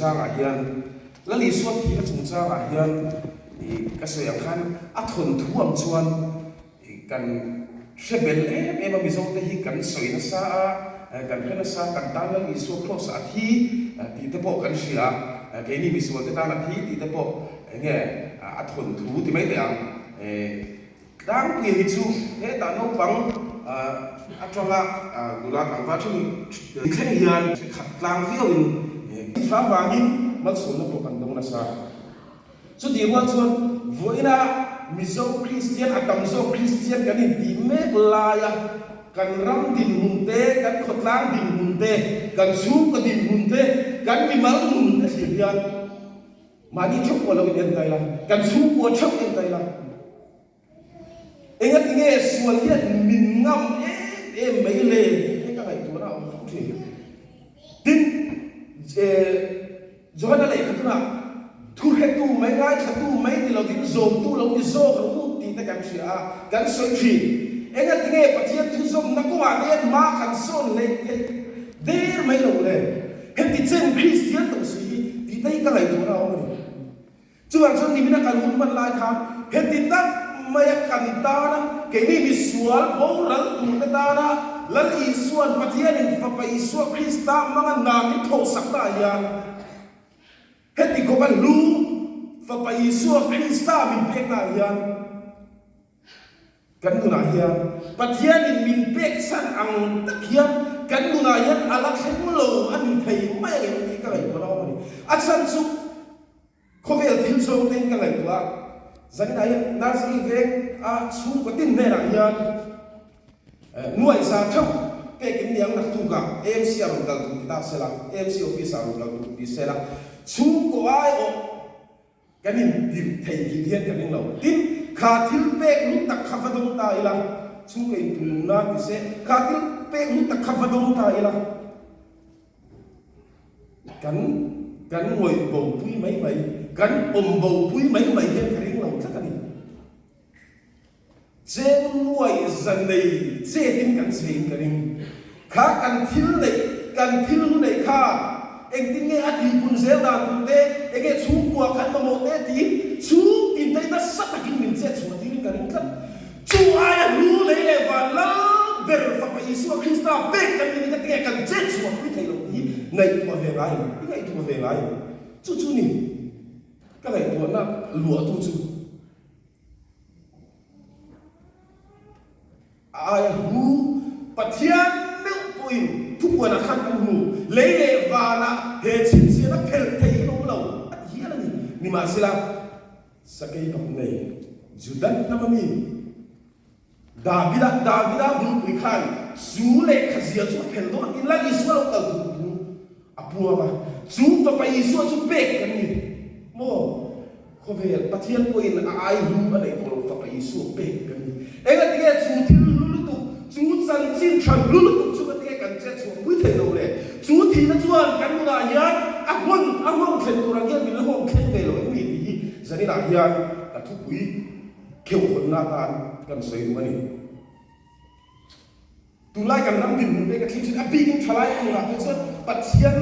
chungchangah hian, Lal Isua thihna chungchangah hian ka sawi ang khan a thawnthu ang chuan kan hre bel em em a, Mizote hi kan sawi nasa a, kan hre nasa, kan tan Lal Isua Kraws ah a thi tih te pawh kan hria a, keini misual te tan a thi tih te pawh eng nge a thawnthu ti mai teh ang. Tlangpuia hi chu hetah naupang atanga nula tlangval thleng thleng hian khat tlang viauin thla vangin malsawmna pawh kan dawng nasa. Chutih rual chuan vawiina Mizo Kristian a tam zawk Kristian kan intih mek laia kan ram dinhmun te, kan khawtlang dinhmun te, kan chhungkaw dinhmun te, kan mimal nun te thlir hian Mahni theuh pawh lo in en ta ila, kan chhungkua theuh en ta ila, engati nge sual hian min ngam em em mai le tih te ka ngaihtuahna a awm fo thin. Tin, Johana lehkha tunah thuhretu mai, ngaithlatu mai ni lovin zawmtu lo ni zawk rawh u tih te kan hria a, kan sawi thin. Engati nge Pathian thuzawmna kawngah te hian hma kan sawn leh theih der mai lo le? Heti chen Kristian tawh si hi tih te hi ka ngaihtuahna a awm a ni. Chuvang chuan nimina kan hun hman lai khan heti tak maia kan tana keini misual boral turte tana Lal Isua'n Pathianin Fapa Isua Krista hmanga hna min thawhsakna ah hian heti khawpa hlu Fapa Isua Krista min pekna ah hian Kan nunah hian Pathianin min pek chhan ang tak hian kan nunah hian a la thleng lo a ni thei mai ang em tih ka ngaihtuah a awm a ni. A chhan chu khawvel thil zawng te in ka ngaihtuah a, zaninah hian Nursery veng a chhungkaw tin hnenah hian nuaihza theuh pek in ni ang naktukah AMC a rawn kal tur ti ta sela, AMC office ah rawn kal tur ti sela, chhungkaw aiawh Kan intirh thei hil hian ka ring lo. Tin, kha thil pek lu tak kha va dawng ta ila, chhungkaw inpun nan ti se, kha thil pek lu tak kha va dawng ta ila, kan kan ngawih bopui mai mai, kan awm bopui mai mai hian ka ring lo tlat a ni. Cheng nuai zan nei chetin kan chhein ka ring. Kha kan thil neih, kan thil hlu neih kha engtin nge a tihpun zel dan tur te, enge chhungkua kan mamawh te tiin chhung tin te nasa takin min chet chhuah tirin ka ring tlat. Chu aia hlu lei leh van lal ber Fapa Isua Krista pek kan ni ni ka tinge kan chet chhuah pui thei lo tih hi ngaihtuah ve ngai em? I ngaihtuah ve ngai em? Chu chu ni ka ngaihtuahna luahtu chu. A aia hmu Pathian meuh pawhin thupuanah khan kan hmu, lei leh vanah he chhinchhiahna phelh thei in awm lo a ti hial a ni. Nimahsela, sakei bak nei Juda hnam a mi Davida, Davida bulpui khan chu lehkha zia chu a phelh dawn tiin Lal Isua lo kal tur thu a puang a, chu Fapa Isua chu pek kan ni maw? Khawvel Pathian pawhin a ai hlu a neih tawh lo Fapa Isua pek kan ni. Engatinge chu thil hlu lutuk, chu chanchin tha hlu lutuk chu ngatinge kan chet chhuah pui thei lo le? Chu thihna chuan kan nunah hian a hawn a nghawng thlen tur ang hian min la nghawng thleng ve lo em ni tih hi zaninah hian ka thupui Kheuhhawnna atan kan sawi duh a ni. Tunlai kan ram dinhmun te ka thlir thin, a bikin thalai nunah te chuan Pathian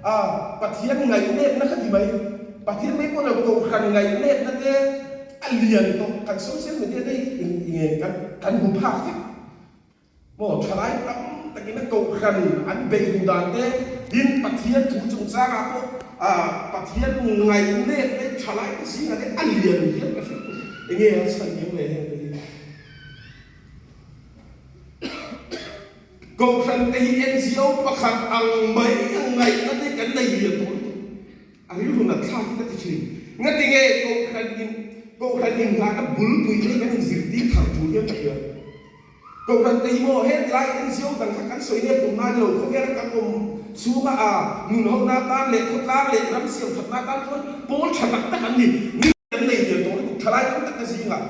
ah Pathian ngaihnetna ka ti mai. Pathian mai pawh lo Kohhran ngaihnetna te a lian tawh, kan social media te hi kan kan hmu phak vek. Maw thalai tam takin a kohhran an beih duh dan te, tin Pathian thu chungchangah pawh Pathian ngaihnek te thalai te zingah te a lian hian ka hre tawh. Enge a chhan em le heng te hi? Kohhran te hi NGO pakhat ang mai a ngaihna te kan nei lian tawh lutuk. A rilru nat thlak hi ka ti thin. Ngatinge kohhran in kohhran inghahna bulpui te hi kan inzirtir thar tul hian ka hria. Kohhran te hi maw hetilai NGO dang kha kan sawi nep tum ngai lo, khawvela kan awm chhunga a nun hona atan leh khawtlang leh ram siam thatna atan chuan pawl tha tak tak an ni. Ni kan nei lian tawh lutuk thalai tam tak te zingah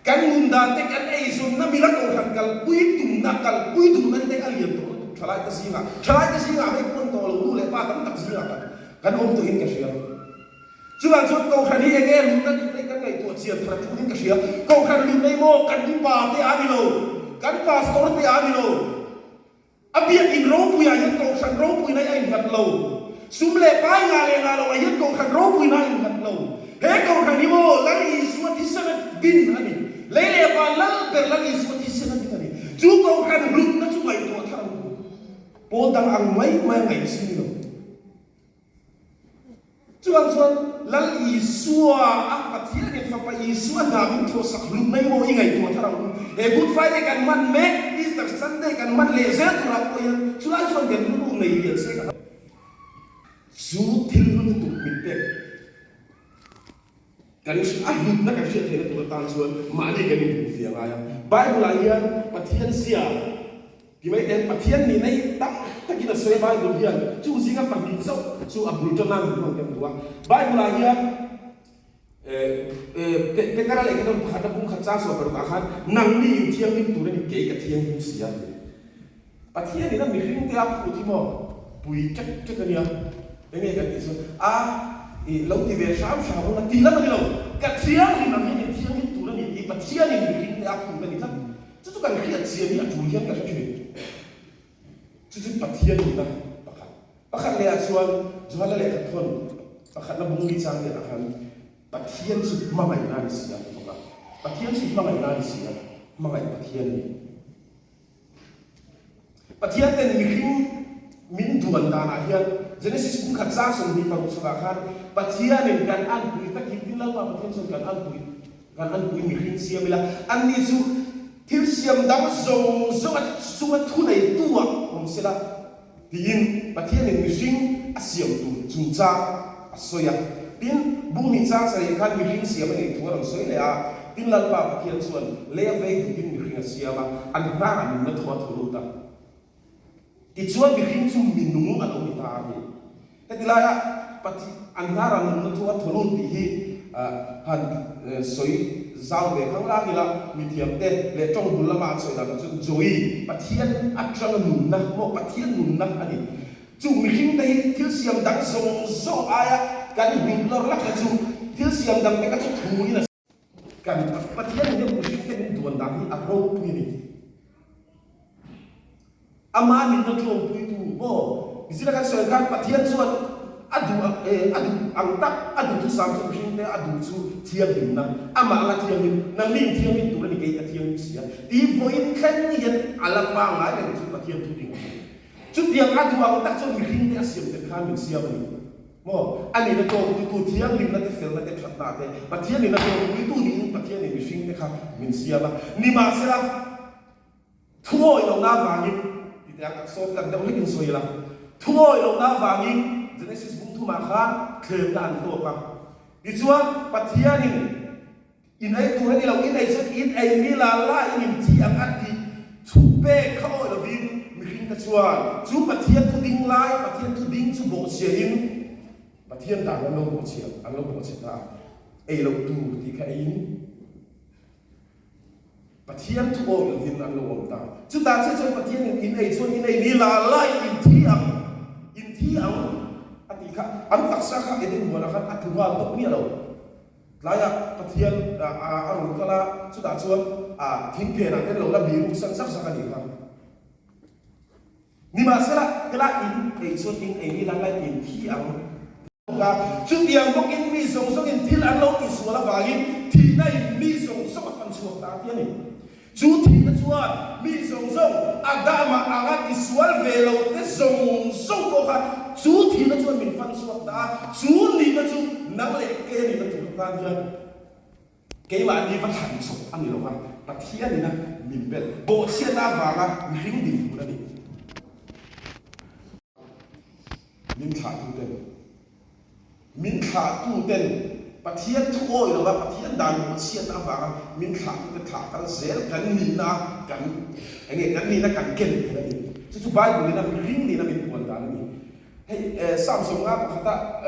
kan nun dan te kan eizawnna mila kohhran kalpui tumna kalpui duhna te a lian tawh lutuk thalai te zingah thalai te zingah hei pawn tawh lo nu leh pa tam tak zingah kan kan awm tawhin ka hria. Chuvang chuan Kohhran hi enge hlutna tih te kan ngaihtuah chian thar thuin ka hria. Kohhran hlutna hi maw kan upa te a ni lo, kan pastor te a ni lo. A biakin ropuiah hian Kohhran ropuina hi a innghat lo. Sum leh pai ngah leh ngah loh ah hian Kohhran ropuina a innghat lo. He Kohhran hi maw Lal Isua thisena din a ni. Lei leh van lal ber Lal Isua thisena din a ni. Chu Kohhran hlutna chu ngaihtuah thar ang u. Pawl dang ang mai mai a ngaih chi ni lo. Chuvang chuan Lal Isua a Pathianin Fapa Isua hna min thawhsak hlut mai maw i ngaihtuah thar ang u. He Good Friday kan hman mek, Easter Sunday kan hman leh zel turah pawh hian chulai chuan kan rilru nei lian se ka Chu thil hlu lutuk min pek kan a hlutna kan hriat theihna tur atan chuan mahni kan inhmuhfiah ngai a. Bible-ah hian Pathian zia Ti mai ten Pathian nihna hi tam takin a sawi a Bible hian chung zinga pahnih chauh chu a bul tan nan hman kan duh a. Bible ah hian Petera lehkha dawn pakhatna bung khat chang suah parukah khan nangni in thianghlim tur a ni kei ka thianghlim si a ti. Pathian in a mihring te a phut hi maw pui ṭek ṭek a nia. Enge kan tih chuan a i lo ti ve hram hram a tih lam a ni lo. Ka thianghlim ang hian in thianghlim tur a ni tih Pathian in mihring te a phut a ni tlat. Chu chu kan hriat chian hi a tul hian ka hre thin. Chu chu Pathian nihna pakhat. Pakhat leh ah chuan Johana lehkha thawn pakhatna bung li chang lianah khan Pathian chu hmangaihna a ni si a ti bawk a. Pathian chu hmangaihna a ni si a, hmangaih Pathian a ni. Pathian ten mihring min duan danah hian Genesis bung khat chang 26 chhungah khan Pathianin kan anpui takin tin Lalpa Pathian chuan kan anpui Kan anpui mihring siam ila, anni chu thil siam dang zawng zawng a chunga thuneitu ah awm sela tiin Pathianin mihring a siam tur chungchang a sawi a. Tin, bung hnih chang sarih khan mihring siam a nih thu a rawn sawi leh a. Tin, Lalpa Pathian chuan lei a vei vutin mihring a siam a, an hnarah nunna thaw a thaw lut a. Tichuan mihring chu mi nung a lo ni ta a ni. Heti laia Pathian an hnara nunna thu a thaw lut tih hi han sawi zau ve khang lang ila, mithiamte leh tawng bul lama an sawi dan chu Joey, Pathian atanga nunna maw Pathian nunna a ni. Chu mihringte hi thil siam dang zawng zawng aia kan hlut lawr lak te chu thil siam dangte kha chu thuin a Kan Pathian hian mihringte min duan dan hi a ropui a ni. Ama nunna tlawmpuitu maw? Zira kan sawi khan Pathian chuan a duh a duh ang tak a duhthusam chu mihringte a duh chu thianghlimna, amah anga thianghlim, nangni in thianghlim tur a ni kei ka thianghlim si a tih vawiin thleng hian a la pangngai reng chu Pathian thu ding a ni. Chutiang a duh ang tak chuan mihringte a siam tel khan min siam a ni. Maw? A nihna tlawmpuitu thianghlimna te, felna te, thatna te, Pathian nihna tlawmpuitu niin Pathianin mihringte kha min siam a. Nimahsela, thuawi lohna avangin, ti teh ang, sawm kan deuh hlekin sawi ila, thuawi lohna avangin Genesis bung thumah khan thlemna an tawk a. Tichuan, Pathianin In ei tur a ni lo, in ei chuan in ei ni la la in in thi ang a tih thu pek kha awih lovin mihringte chuan chu Pathian thu ding lai, Pathian thu ding chu bawhchhia in Pathian dan an lo bawhchhia, an lo bawhchhe ta a, ei loh tur tih kha ei in Pathian thu awih lovin an lo awm ta. Chutah chiah chuan Pathian in in ei chuan in ei ni la la in in thi ang, in thi ang a tih kha an taksa kha Eden huanah khan a tlu nghal tawp miah lo. Tlaiah Pathian a rawn kal a, chutah chuan thing phenah te lo la biruk san zak zak a nih kha. Nimahsela, helai in ei chuan in ei ni lai lai in thi ang bawk a, chutiang bawkin mi zawng zawngin thil an lo tihsual avangin thihna in mi zawng zawng a fan chhuak ta tih a ni. Chu thihna chuan mi zawng zawng, Adama anga tisual ve lo te zawng zawng pawh kha chu thihna chuan min fan chhuak ta a, chu nihna chu nang leh kei a nihna tur atan hian keimahni va thlan chawp a ni lo va, Pathianina min belh bawhchhiatna avanga mihring dinhmun a ni. Min thlahtuten Min thlahtuten Pathian thu awih lova Pathian dan bawhchhiatna avanga min thlahtute thlah kal zel kan nihna kan enge kan nihna kan ken tel a ni. Chu chu Bible ina mihring nihna min puan dan a ni. Hei Psalm 50 pakhata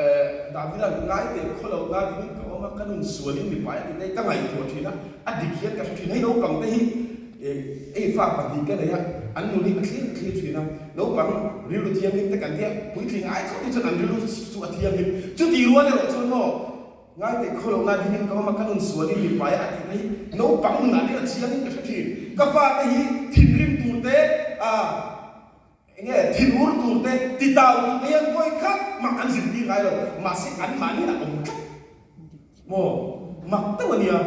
Davida'n ngai teh khaw lo na dingin ka awm a, ka nun sualin mipa a tih te ka ngaihtuah thin a, a dik hian ka hre thin. Hei naupangte hi Ei fa pahnih ka nei a, an nun hi ka thlir ka thlir thin a, naupang rilru thianghlim te kan tia, puitling ai khawp hi chuan an rilru chu a thianghlim. Chuti rual erawh chuan maw, ngaiteh khaw lohna dingin ka awm a, ka nun sualin mi pai a tih te hi naupang nunah hian a chiangin ka hre thin. Ka fate hi thinrim tur te, ah. Enge thinur tur te, titau tur te hian vawi khat mah an zirtir ngai lo, mahse anmahniin a awm tlat maw? Mak deuh a nia.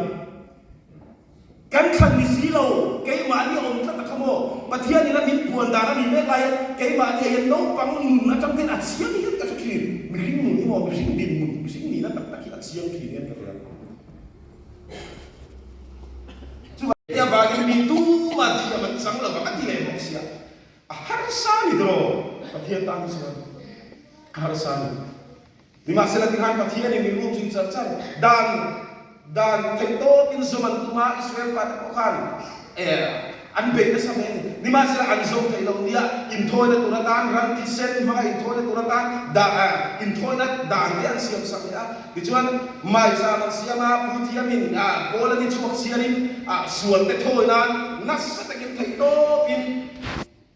Kan thlan ni si lo, keimahni a awm tlat a kha maw? Pathianin a min puan dan a nih mek lai hian keimahni ah hian naupang nun atang hian a chiang hian ka hre thin. Mihring nun hi maw, mihring dinhmun, mihring nihna tak tak hi a chiang thin hian ka hria. Chuvangin avangin mi tumah thiam an chang lo vang a ti leh bawk sia. A harsa a ni tawh, Pathian tan hi chuan a harsa a ni. Nimahsela tikhan Pathianin min rum zui char char dan dan theih tawkin zawm an tum a, Israel fate pawh khan an beih nasa hle a ni. Nimahsela an zawm theih loh nia inthawina tur atan ran thisen hmanga inthawina tur atan dah inthawina dan te an siam sak leh a. Tichuan maicham an siam a, Puithiamin Paul a ni chhuak chhiarin sual te thawi nan nasa takin theih tawpin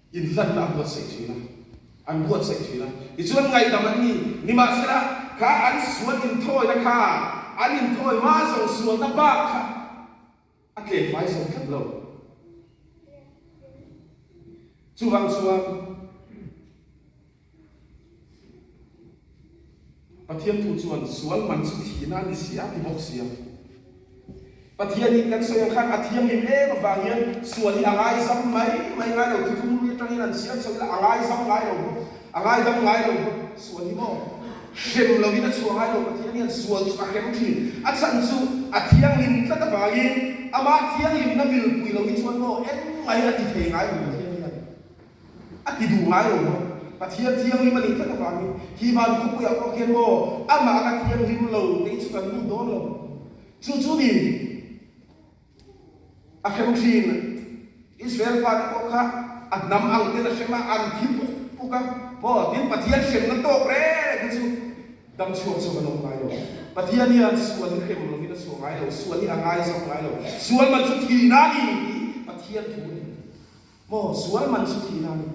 inhlanna a buatsaih thin a, an buatsaih thin a. Tichuan ngaihdam an ni, nimahsela kha an sual inthawina kha an inthawi hma zawng sualna bak kha a tlem fai zawk tlat lo. Chuvang chuan. Pathian thu chuan sual man chu thihna a ni si a ti bawk si a. Pathian hi kan sawi ang khan a thianghlim em avang hian sual hi a ngaizam mai mai ngai lo, thuthlung lui atangin an siam chho ila a ngaizam ngai lo bawk, a ngaidam ngai lo bawk. Sual hi maw hrem lovin a chhuah ngai lo, Pathian hian sual chu a hrem thin. A chhan chu a thianghlim tlat avangin amah thianghlimna milpui lo hi chuan maw engmah hi a ti thei ngai lo Pathian hian. A ti duh ngai lo maw? Pathian thianghlim a nih tlat avangin khi van khawpuiah pawh khian maw amah anga thianghlim lo te hi chu kan lut dawn lo. Chu chu ni a hrem thin. Israel fate pawh kha a hnam ang ten a hrem a, an thi puk puk a maw? Tin, Pathian hremna tawk reng reng hi chu dam chhuak chu kan awm ngai lo. Pathian hian sual hi hrem lovin a chhuah ngai lo, sual hi a ngaizawk ngai lo. Sual man chu thihna a ni tih Pathian thu a ni. Maw sual man chu thihna a ni.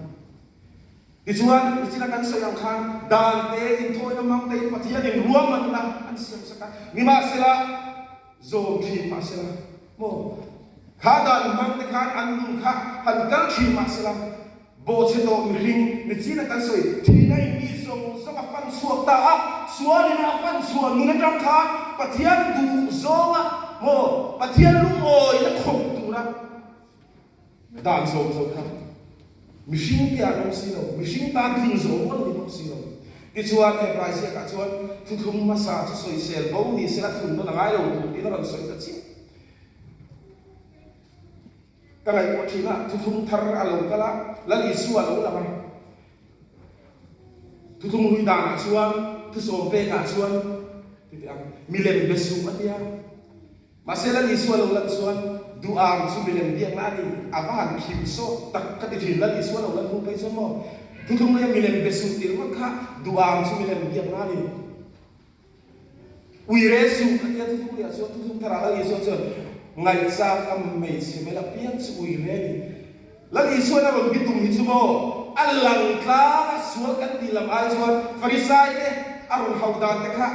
Tichuan, nichina kan sawi ang khan dan te, inthawina hmang tein Pathianin ruahmanna an siam sak a. Nimahsela, zawm thin mahsela, maw kha dan hmang te khan an nun kha han kal thin mahsela, bawhchhe tawh mihring nichina kan sawi thihna in mi zawng zawng a fan chhuak ta a, sualin a fan chhuah nun atang khan Pathian duh zawnga maw Pathian lungawina khawp tura Dan zawm zawm kha mihring te an awm si lo, mihring tan tling zawm rual a ni bawk si lo. Tichuan, Hebrai ziakah chuan thuthlung hmasa chu sawisel bo ni sela thlun nawn a ngai lo tur tiin a rawn sawi ta chiah. Ka ngaihtuah thin a, thuthlung thar a lo kal a, Lal Isua a lo lang a. Thuthlung hlui danah chuan, thusawm pekah chuan, ti teh ang, milem be suh a tia. Mahse Lal Isua lo lan chuan duh ang chu milem biakna a ni, a va han khim sawt tak ka ti thin. Lal Isua lo lan hnu phei chuan maw thuthlung leia milem be suh tir ngawt kha duh ang chu milem biakna a ni. Ui re suh a tia thuthlung leiah chuan thuthlung tharah Lal Isua chuan ngaihchak a hmeichhe hmel apiang chu ui re a ni. Lal Isua'n a rawn bitum hi chu maw a lang tlang a sual kan tih lam ai chuan Farisai te a rawn hauh dan te kha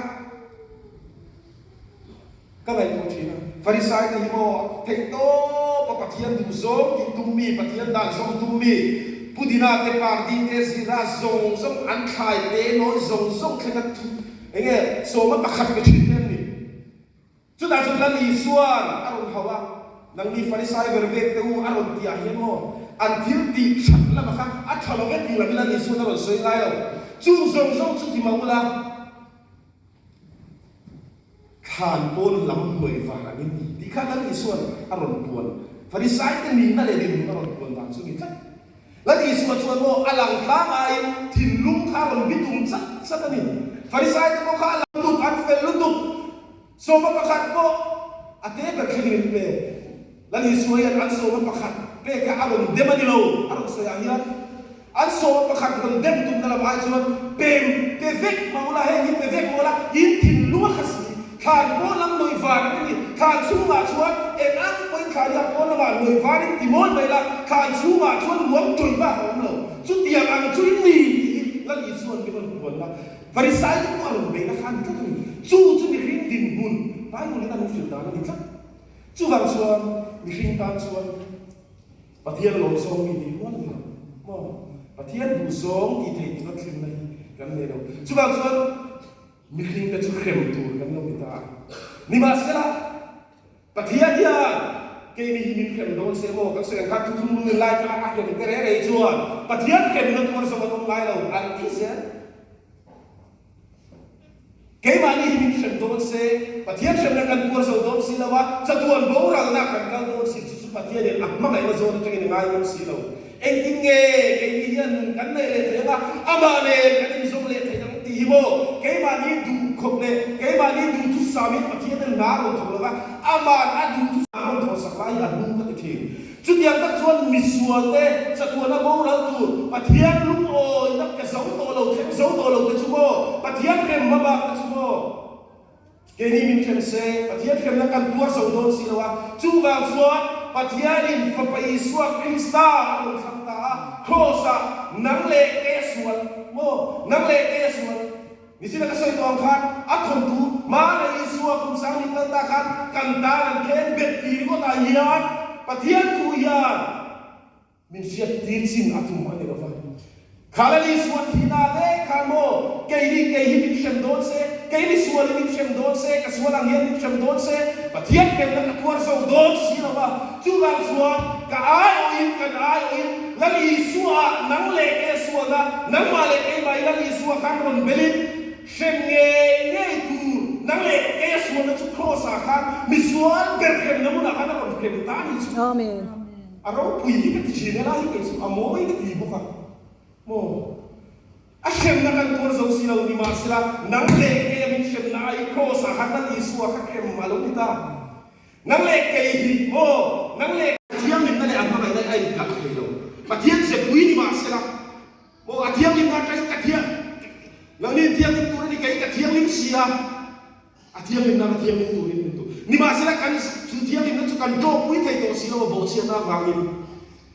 Ka ngaihtuah thin a, Farisai te hi maw theih tawp a Pathian duh zawng tih tum mi, Pathian dan zawng tum mi, Pudina te, Pardi te, Zira zawng zawng an thlai te nawi zawng zawng thleng a thu eng nge sawma pakhat pe thin te an ni. Chutah chuan Lal Isua'n a rawn hauh a, nangni Farisai ver vek te u a rawn tih ah hian maw an thil tih that lamah kha a tha lo ve tih lam hi Lal Isua'n a rawn sawi ngai lo. Chung zawng zawng chu ti mah ula, Thlan pawn lam hnawih var ang in ni tih kha Lal Isua'n a rawn puan. Farisaite nihna leh dinhmun a rawn puan dan chu ni tlat. Lal Isua chuan maw a lang tlang aiin thinlung kha a rawn bitum chat chat a ni. Farisaite pawh kha a lang lutuk, an fel lutuk. Sawma pakhat pawh a te ber thlengin an pe. Lal Isua hian an sawma pakhat pek kha a rawn dem a ni lo, a rawn sawi ah hian an sawma pakhat rawn dem tumna lam ai chuan pem pe vek mah ula, heng hi pe vek mah ula, in thinlung a kha si, thlan pawn lam nawih var ang i ni, thlan chhungah chuan eng ang pawhin thlan hi a pawn lamah nawih varin ti mawi mai la, thlan chhungah chuan ruam tawih bak a awm lo, chutiang ang chu in ni tih hi Lal Isua'n mi rawn puanna Farisai te pawh a rawn beihna kha a ni tlat a ni, chu chu mihring dinhmun Bible in a lo hrilh dan a ni tlat. Chuvang chuan mihring tan chuan Pathian lawm zawng mi nih rual ni lo maw? Pathian duhzawng tih theih tura thlimna hi kan nei lo. Chuvang chuan mihringte chu hrem tur kan lo ni ta a. Nimahsela, Pathian hian keini hi min hrem dawn se maw? Kan sawi ang khan thuthlung lungin lai kha a hrem te reng reng chuan Pathian hremna tuar zawng an awm ngai lo, an thi zel. Keimahni hi min hrem dawn se, Pathian hremna kan tuar zo dawn si lo a, chatuan boralna kan kal dawn si, chu chu Pathianin a hmangaihna zawn atangin a ngai dawn si lo. Engtin nge keini hian nun kan neih leh theih anga amah nen kan inzawm leh theih ang tih hi maw? Keimahni duh khawp leh keimahni duhthusamin Pathianin hna a rawn thawk lo va, ama'n a duhthusam a rawn thawhsak lai hi a hnung ka ti thin. Chutiang tak chuan misualte chatuana boral tur Pathian lungawina pe zo tawh lo, thleng zo tawh lo te chu maw? Pathian hrem hmabak te chu maw? Keini min hrem se, Pathian hremna kan tuar zo dawn si lo a. Chuvang chuan Pathianin Fapa Isua Krista a rawn thlang ta a, Kraws-ah nang leh kei a sual maw? Nang leh kei a sual. Nichina ka sawi tawh ang khan a thawnthu Hmana Isua kum sang nih kal ta khan kan tan an khen bet ti ringawt ah hian Pathian thu hian min hriat tir chin a tum a ni lova. Khala Isua thihna leh khan maw keini kei hi min hrem dawn se, keini sual hi min hrem dawn se, ka sual ang hian min hrem dawn se, Pathian hremna ka tuar zo dawn si lova, chuvang chuan ka aiawhin kan aiawhin Lal Isua nang leh kei a sualna Nangmah leh keimah i Lal Isua khan rawn belin hrem ngei ngei tur nang leh kei a sualna chu Kraws-ah khan misual ber hremna hmunah khan a rawn hrem ta a nih chu. Amen. A ropui hi ka ti thin e, lai hi kei chu a mawi ka ti bawk a maw. A hremna kan tuar zo si lo nimahsela nang leh kei a min hremna ai Kraws-ah khan Lal Isua kha hrem a lo ni ta. Nang leh kei hi maw, nang leh. Thianghlimna leh an hmangaihna hi a inkalh thei lo. Pathian zepui nimahsela maw, a thianghlimna atangin ka thiang, nangni in thianghlim tur a ni, kei ka thianghlim si a, a thianghlimna ka thianghlim turin min duh. Nimahsela kan chu thianghlimna chu kan ṭawpui thei tawh si lo a bawhchhiatna avangin.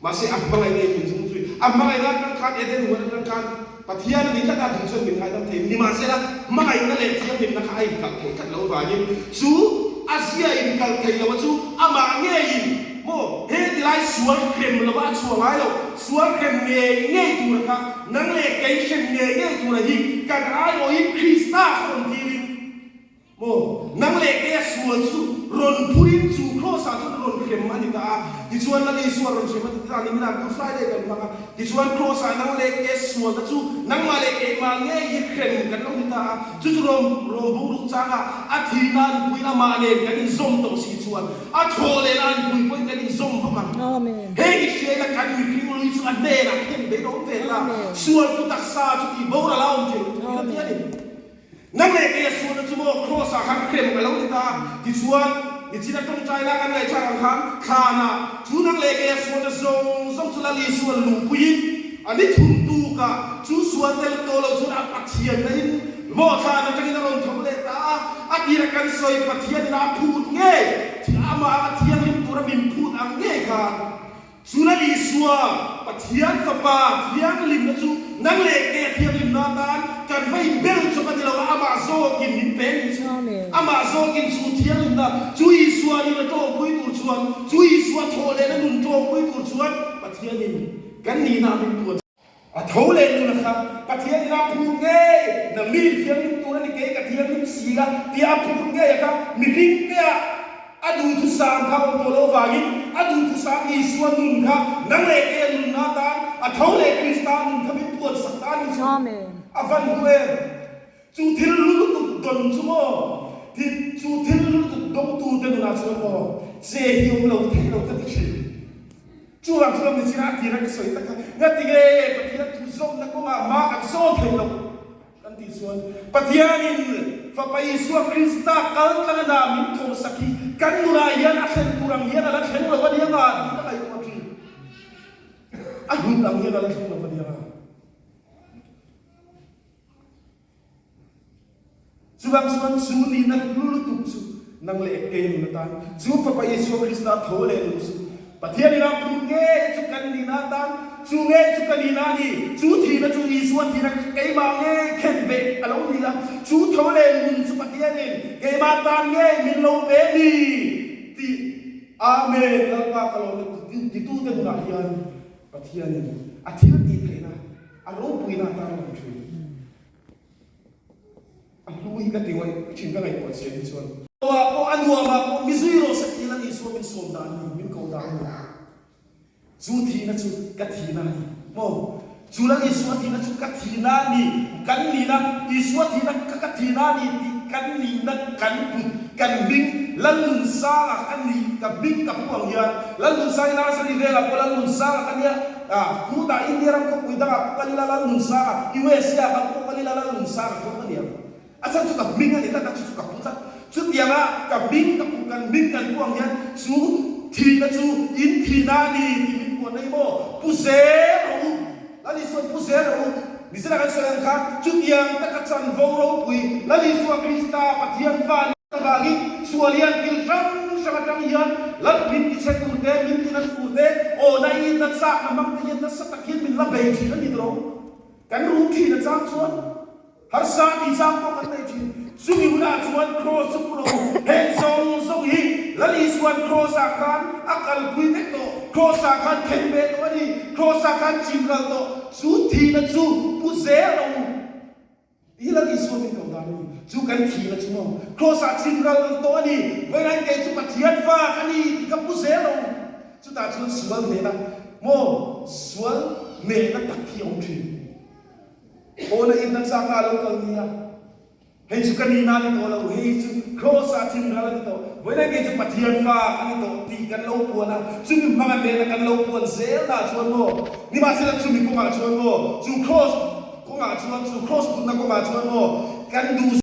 Mahse, a hmangaihna in min zung zui. A hmangaihna atang khan Eden huan atang khan Pathian a ni tlat a, duh chuan min ngaidam thei. Nimahsela, hmangaihna leh thianghlimna kha a inkalh thei tlat lo avangin chu a zia inkalh thei lo a chu amah ngeiin maw he tilai sual hrem lova a chhuah ngai lo, sual hrem ngei ngei tura kha nang leh kei hrem ngei ngei tura hi kan aiawhin Krista kha rawn tirin Maw, nang leh kei a sual chu rawn phurin chu Kraws-ah chuan rawn hrem a ni ta a. Tichuan Lal Isua rawn hrem a ti ta ni minah Good Friday kan hmang a. Tichuan Kraws-ah nang leh kei a sualna chu nangmah leh keimah ngei hi hrem kan lo ni ta a. Chu chu rawm rawm bungruk changa a thihna an pui amah nen kan inzawm tawh si chuan a thawh lehna an pui pawhin kan inzawm bawk ang. He i hriaina kan mihring lui chu a hnenah khen beih awm ve ta. Sual pu taksa chu tih boral a awm thei lutuk in a ti a ni. Nang leh kei a sualna chu maw Kraws ah khan hrem a lo ni ta. Tichuan, nichina tawngtai la kan ngaihthlak ang khan thlanah chu nang leh kei a sualna zawng zawng chu Lal Isuan luhpuiin a ni thum tukah chu sual tel tawh lo chuan a Pathianna in maw thlan atangin a rawn tho leh ta a. A tira kan sawi Pathianin a phut ngei, amah a thianghlim tura min phut ang ngei khan Chu Lal Isua, Pathian Fapa thianghlimna chu nang leh kei a thianghlimna atan kan va inbel chawp a ni lo a, amah zawkin min pe a nih chu. Amah zawkin chu thianghlimna chu Isua nin a tawngpui tur chuan, chu Isua thawh lehna nun tawngpui tur chuan Pathianin kan nihna min tuan. A tho leh nuna kha Pathianin a phut ngei, nang mi thianghlim tur a ni kei ka thianghlim si a tia a phut ngei a kha mihring te ah a duhthusam kha awm tawh loh avangin a duhthusam Isua nun kha nang leh kei a nunna atan a tho leh Krista nun kha min puansak ta a ni chu a van duh em? Chu thil lu lutuk dawn chu maw? Ti chu thil lu lutuk dawngtute nunah chuan maw che hi awm lo theih lo ka ti thin. Chuvang chuan ni chinah a tira ka sawi tak a, ngatinge Pathian thu zawmna kawngah hma kan sawn theih loh kan tih chuan Pathianin Fapa Isua Krista kal tlanga hna min thawhsak hi kan nunah hian a thlen tur ang hian a la thleng lo a nia nga tih ka ngaihtuah thin. A hlut ang hian a la thleng lo a nia nga. Chuvang chuan chu nihna hlu lutuk chu nang leh kei nun atan, chu Fapa Isua Krista tho leh nun chu Pathian inah phut ngei chu kan nihna atan, chu ngei chu ka nihna a ni, chu thihna chu Isua thihna keimah ngei khen beh a lo ni a, chu tho leh nun chu Pathianin keimah tan ngei min lo pe a ni tih Amen Lalpa ka lawm e titute hunah hian Pathianin a thil tih theihna. A ropuina atan a lang thin. A hlu hi ka ti ngawih thin ka ngaihtuah chian hi chuan. Awah pawh a nuamah pawh mi zui rawh se tih Lal Isua min sawm dan a ni, min ko dan a ni. Chu thihna chu ka thihna a ni maw? Chu Lal Isua thihna chu ka thihna a ni, kan nihna, Isua thihna kha ka thihna a ni tih kan nihna kan put, kan hming Lalnunsanga ka ni, ka hming ka pu ang hian Lalnunsanga Nursery velah pawh Lalnunsanga ka nia, ah khutah India ram khawpui dangah pawh kal ila Lalnunsanga, USA ah kal pawh kal ila Lalnunsanga tho ka ni ang. A chhan chu ka hming a ni tlat a, chu chu ka pu tlat. Chutianga ka hming ka pu, kan hming kan pu ang hian chu thihna chu in thihna a ni tih min puan nei maw? Pu zel rawh u. Lal Isua'n pu zel rawh u. Nizira kan sawi ang khan chutiang taka chanvo ropui Lal Isua Krista Pathian fa a nih avangin sual hian thil hrang hrang atang hian Lal min tichhe tur te, min tinat tur te, awna inna chakna hmang te hian nasa tak hian min la bei thin a ni tawh. Kan rum thin a chang chuan. Harsa tih chang pawh kan nei thin. Chumi hunah chuan Kraws chu pu lo. Heng zawng zawng hi Lal Isua'n Kraws-ah khan a kalpui vek tawh. Kraws-ah khan khen ve tawh a ni. Kraws-ah khan chim ral tawh. Chu thihna chu pu zel lo. Tih hi Lal Isua min ko dan a ni. Chu kan thihna chu maw? Kraws-ah chim ral tawh a ni. Vawiin kei chu Pathian fa ka ni tih kha pu zel lo. Chutah chuan sual hnehna maw? Sual hnehna tak hi a awm thin. Awna in na chak a lo kal nia. Hei chu ka nihna a ni tawh lo, hei chu Kraws ah thim ral a ni tawh, vawiin kei chu Pathian fa ka ni tawh tih kan lo puan a, chumi hmanga nena kan lo puan zel dah chuan maw, nimahsela chumi kawngah chuan maw, chu Kraws kawngah chuan, chu Kraws putna kawngah chuan maw, kan duh.